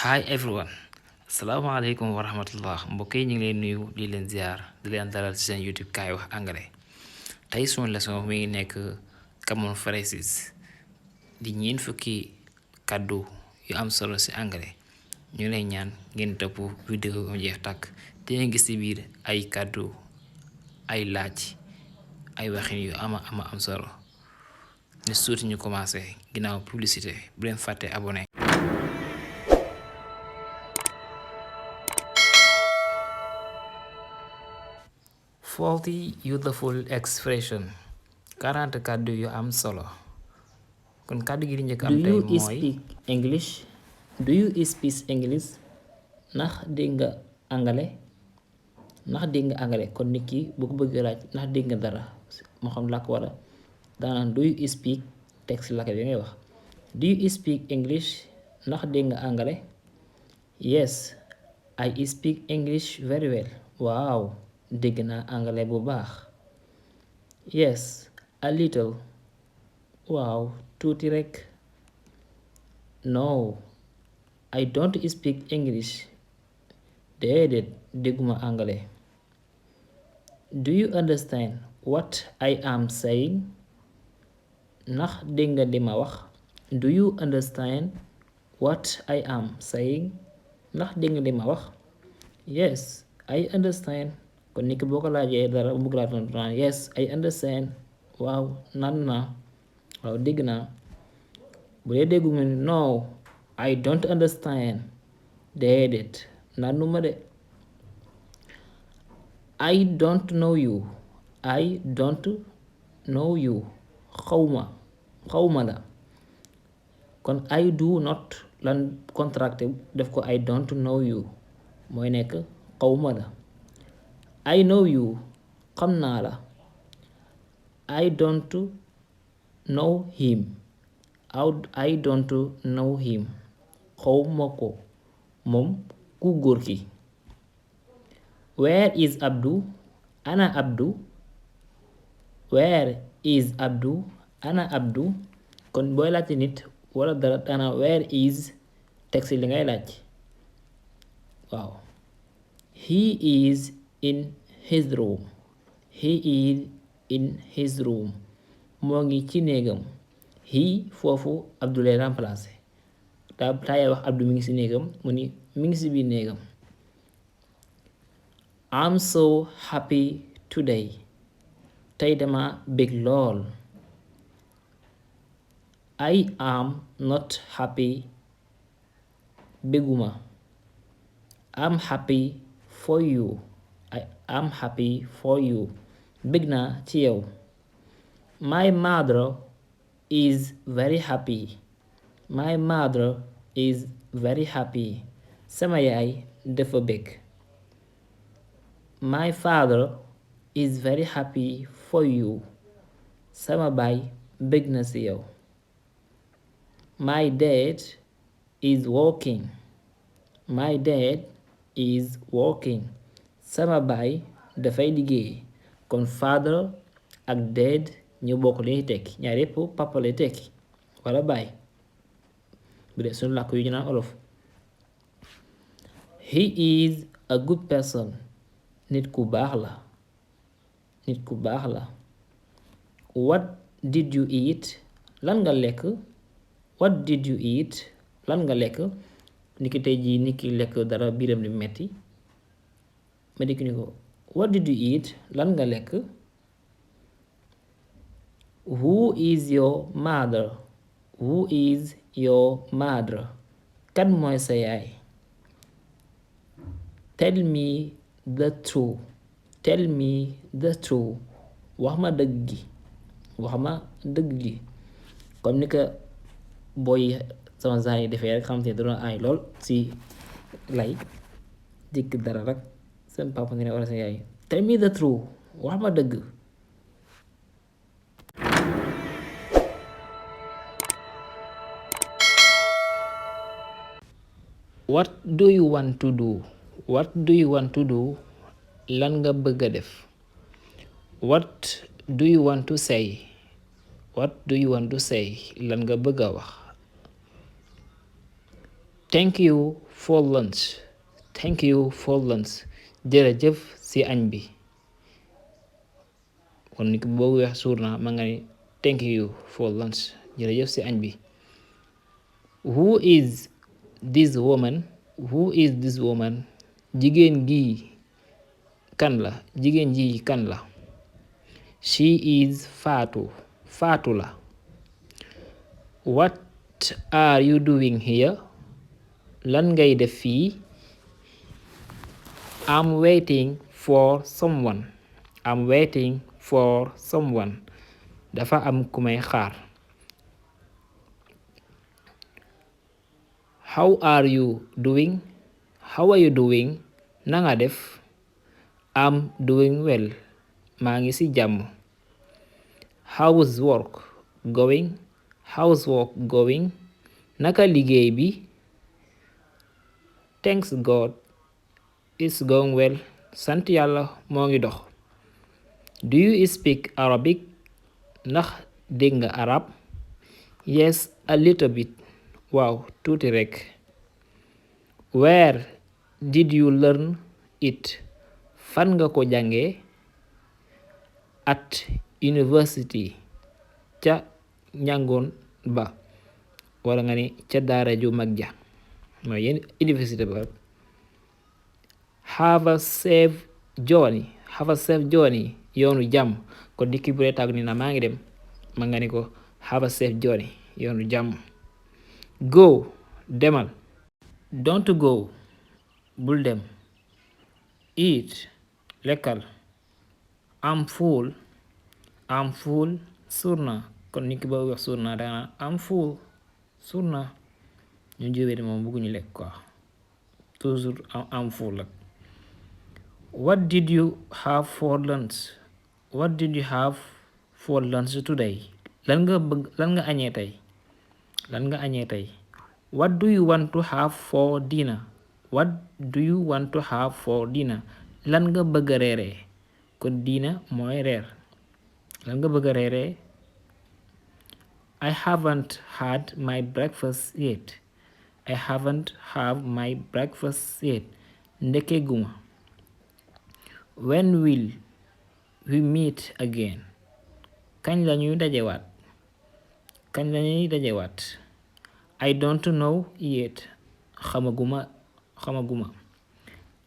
Hi everyone, asalaamaaleykum wa rahmatullah mbokk yi ñu ngi leen nuyu di leen ziar di leen dalal ci seen YouTube kaay wax anglais tey sunu leçon mi ngi nekk common phrases di ñeent fukki kàddu yu am solo ci anglais ñu lay ñaan ngeen topp vidéo mu jeex tàkk te ngeen gis ci biir ay kàddu ay laaj ay waxin yu ama am solo ne suuti ñu commencé ginnaaw publicité bu leen fàtte abonné. Forty useful expression 40 kàddu yu am solo kon kàddu gi di njëkk am tey mooy do you speak English ndax dégg nga anglais kon nit ki bu ko bëggee laaj ndax dégg nga dara moo xam làkk wala daanaan do you speak texte làkk bi ngay wax do you speak English ndax dégg nga anglais yes I speak English very well waaw dégg naa anglais bu baax yes a little waaw tuuti rekk no I don't speak English déedéet dégguma anglais do you understand what I am saying ndax dégg nga li ma wax do you understand what I am saying ndax dégg nga li ma wax yes I understand kon nit ki boo ko laajee dara mu bëgg laa tontu naan yes I understand waaw nan naa waaw dégg naa bu dee déggu mu no I don't understand déedéet nanuma de I don't know you xawma la kon I do not lan contracté def ko I don't know you mooy nekk xawma la I know you xam naa la I don't know him xawma ko moom ku góor ki where is Abdu ana Abdu kon booy laajte nit wala dara ana where is texte li ngay laaj waaw he is in his room moo ngi ci néegam he foofu Abdu lay remplacer taayee wax Abdu mi ngi ci néegam mu ni mi ngi ci biir néegam I'm so happy today tey dama bég lool I am not happy béguma I'm happy for you bég naa ci yow my mother is very happy sama yaay dafa bég my father is very happy for you sama baay bég na ci yow my dad is working sama baay dafay liggéey kon father ak dad ñu bokk li ñuy tekki ñaar yépp papa lay tekki walla baay bu dee suñu làkk yu ñu naan olof he is a good person nit ku baax la what did you eat lan nga lekk niki tey jii niki lekk dara biiram di metti ma dikk ni ko what did you eat lan nga lekk who is your mother kan mooy sa yaay tell me the truth wax ma dëgg gi comme ni ko booy sama genre yi defee rek xam te da doon aay lool si lay dikk dara rek seen papa ne wala sa yaay tell me the truth wax ma dëgg what do you want to do lan nga bëgg a def what do you want to say lan nga bëgg a wax thank you for lunch. Thank you for lunch. Jërëjëf ci añ bi. kon nit boo weex suur na ma nga ni thank you for lunch. jërëjëf ci añ bi. Who is this woman? Who is this woman? Jigéen gi kan la? Jigéen ji kan la? She is Fatou. Fatou la. What are you doing here? Lan ngay def fii? I'm waiting for someone. I'm waiting for someone. Dafa am ku may xaar. How are you doing? How are you doing? Na nga def? I'm doing well. Maa ngi ci jàmm. How's work going? How's work going? Naka liggéey bi? Thanks God. It's going well. Sant Yàlla moo ngi dox. Do you speak Arabic? Ndax dégg nga arab? Yes, a little bit. Waaw, tuuti rekk. Where did you learn it? Fan nga ko jànge? At university. Ca njàngoon ba. wala nga ni ca daara ju mag ja. mooy yenn université ba. Have a safe journey. Have a safe journey. yoonu jàmm. kon nit ki bu dee tàggu ni na maa ngi dem. ma nga ni ko have a safe journey. yoonu jàmm. Go. demal. Don't go. bul dem. Eat. lekkal. I'm full. I'm full. suur naa. kon nit ki ba wax suur naa danga I'm full. suur naa. ñu jóbee moom bëgguñu lekk quoi. toujours I'm full la. What did you have for lunch? What did you have for lunch today? lan nga añee tey? lan nga añee tey? What do you want to have for dinner? What do you want to have for dinner? lan nga bëgg a reeree? kon dinner mooy reer. lan nga bëgg a reeree? I haven't had my breakfast yet. I haven't had my breakfast yet. Ndeke guma. When will we meet again? kañ lañuy dajewaat? kañ lañuy dajewaat? I don't know yet. xamaguma.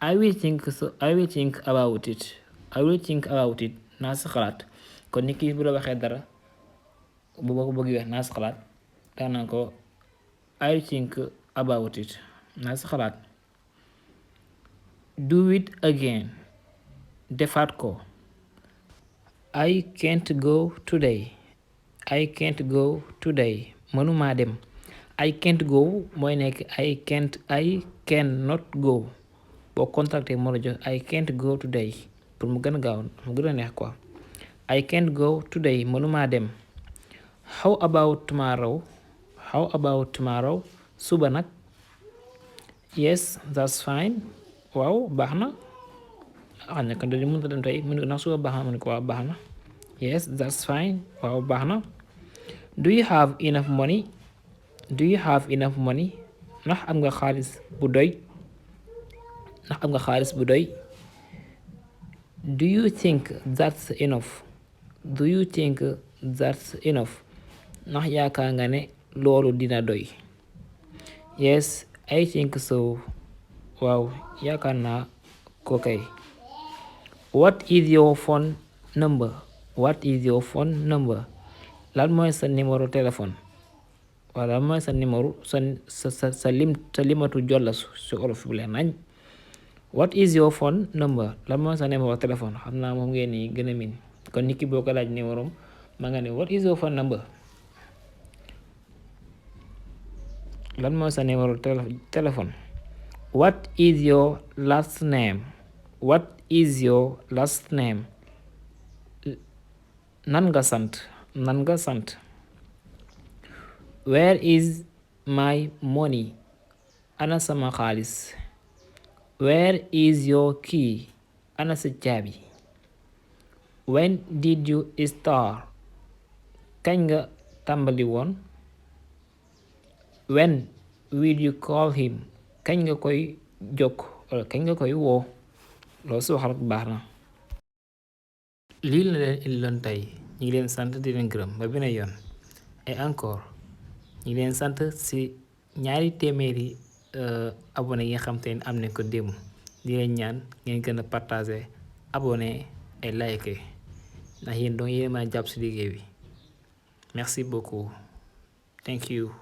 I will think about it. I will think about it. naa si xalaat. kon nit ki bu la waxee dara bu ko bëgg wax naa si xalaat danga ko I will think about it. naa si xalaat. Do it again. defaat ko. I can't go today. I can't go today. mënumaa dem. I can't go mooy nekk I cannot go. boo contacté moo la jox I can't go today pour mu gën a gaaw mu gën a neex quoi. I can't go today mënumaa dem. How about tomorrow? How about tomorrow? suba nag. Yes, that's fine. waaw baax na. xam ne kon dañu mënut a dem tey mu ne ndax suba baax na mu ne ko waaw baax na. Yes, that's fine. waaw baax na. Do you have enough money? Do you have enough money? ndax am nga xaalis bu doy? ndax am nga xaalis bu doy? Do you think that's enough? Do you think that's enough? ndax yaakaar nga ne loolu dina doy? Yes, I think so. waaw yaakaar naa ko kay. What is your phone number? What is your phone number? lan mooy sa numéro téléphone? wala lan mooy sa numéro sa limatu jolla su olof bu leen nañ. What is your phone number? lan mooy sa numéro téléphone? xam naa moom ngeen ni gën a min. kon nit ki boo ko laaj numéro ma nga ne what is your phone number? lan mooy sa numéro téléphone? What is your last name? What is your last name? nan nga sant? nan nga sant? Where is my money? ana sama xaalis? Where is your key? ana sa caabi? When did you start? kañ nga tàmbali woon? When will you call him kañ nga koy jokk wala kañ nga koy woo loolu su wax rek baax na. lii la leen indiloon tey ñu ngi leen sant di leen gërëm ba beneen yoon et encore ñu ngi leen sant ci 200 abonné yi nga xam te ne am nañ ko démb di leen ñaan ngeen gën a partager abonné et liker ndax yéen doo yéen mën a jàpp ci liggéey bi merci beaucoup thank you.